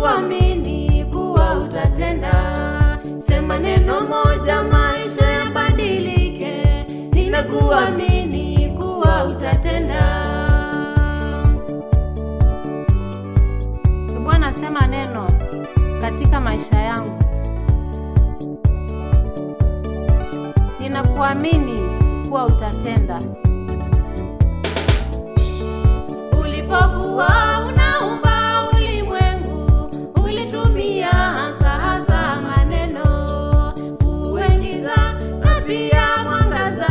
Ninakuamini kuwa utatenda. Sema neno moja, maisha yabadilike. Ninakuamini kuwa utatenda. Bwana, sema neno katika maisha yangu. Ninakuamini kuwa utatenda. Ulipokuwa unaumba ulimwengu, ulitumia hasa hasa maneno kuingiza na pia mwangaza.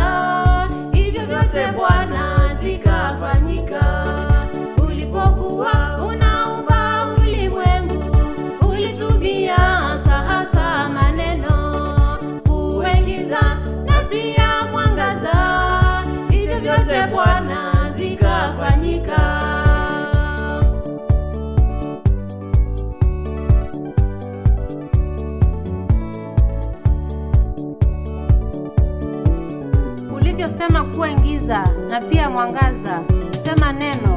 Hivyo vyote Bwana zikafanyika. Ulipokuwa unaumba ulimwengu, ulitumia hasa hasa maneno kuingiza na pia mwangaza. Hivyo vyote Bwana zikafanyika. Ulivyosema kuwa giza na pia mwangaza, sema neno.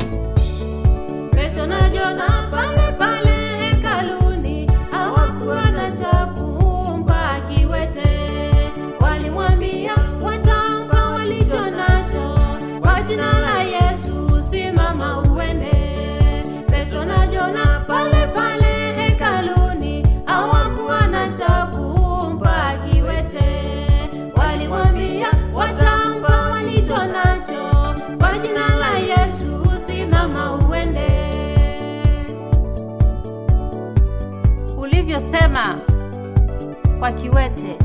Petro na Jona pale pale hekaluni hawakuwa na cha kumpa kiwete. Walimwambia wataomba walicho nacho, kwa jina la Yesu simama uende. Petro na Jona pale pale hekaluni hawakuwa na cha kumpa kiwete. Walimwambia wataomba walicho nacho, kwa jina la Yesu simama uende. Ulivyosema kwa kiwete,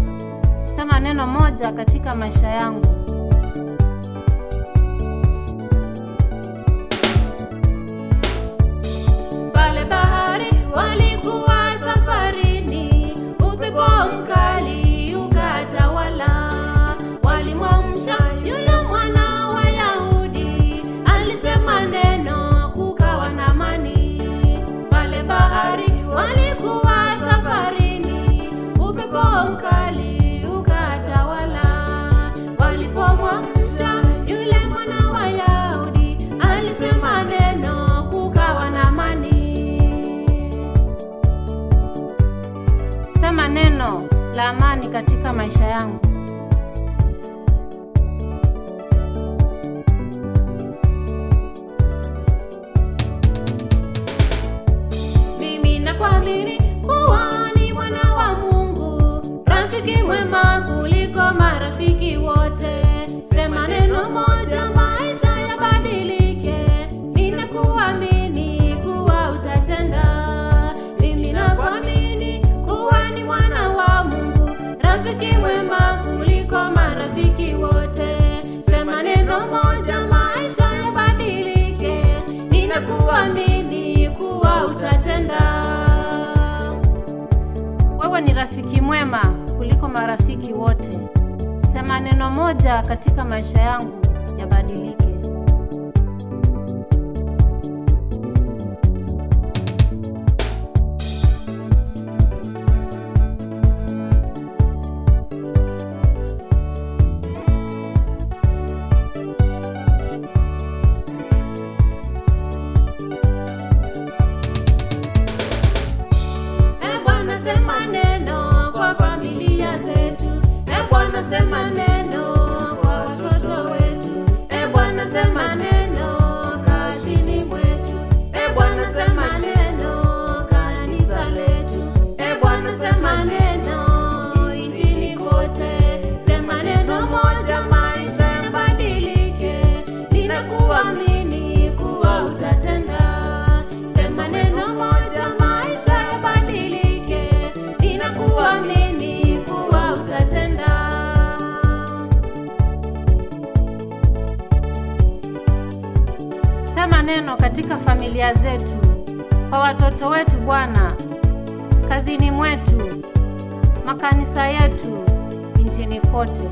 sema neno moja katika maisha yangu. Pale bahari walikuwa safarini, upepo mkali ukatawala. Walimwamsha yule mwana wa Yahudi, alisema neno, kukawa na amani. Pale bahari walikuwa safarini, upepo mkali ukatawala. Walipomwamsha yule mwana wa Yahudi, alisema neno, kukawa na amani. Sema neno la amani katika maisha yangu. Mimi nakuamini kuwa ni mwana wa Mungu, rafiki mwema kuliko marafiki wote. Sema neno moja, maisha yabadilike. Ninakuamini kuwa utatenda. Mimi nakuamini kuwa ni mwana wa Mungu, rafiki mwema kuliko marafiki wote. Sema neno moja, maisha yabadilike. Ninakuamini kuwa utatenda. Wewe ni rafiki mwema kuliko marafiki wote. Sema neno moja katika maisha yangu yabadilike. E Bwana, sema neno kwa familia zetu. E Bwana, sema neno kwa watoto wetu. E Bwana, sema neno kazini mwetu. E Bwana, sema neno kanisa letu. E Bwana, sema neno nchini kote. Sema neno moja, maisha yabadilike. Ninakuamini kuwa utatenda. Sema neno moja, maisha yabadilike. Ninakuamini kuwa utatenda. Sema neno katika familia zetu, kwa watoto wetu Bwana, kazini mwetu, makanisa yetu, nchini kote.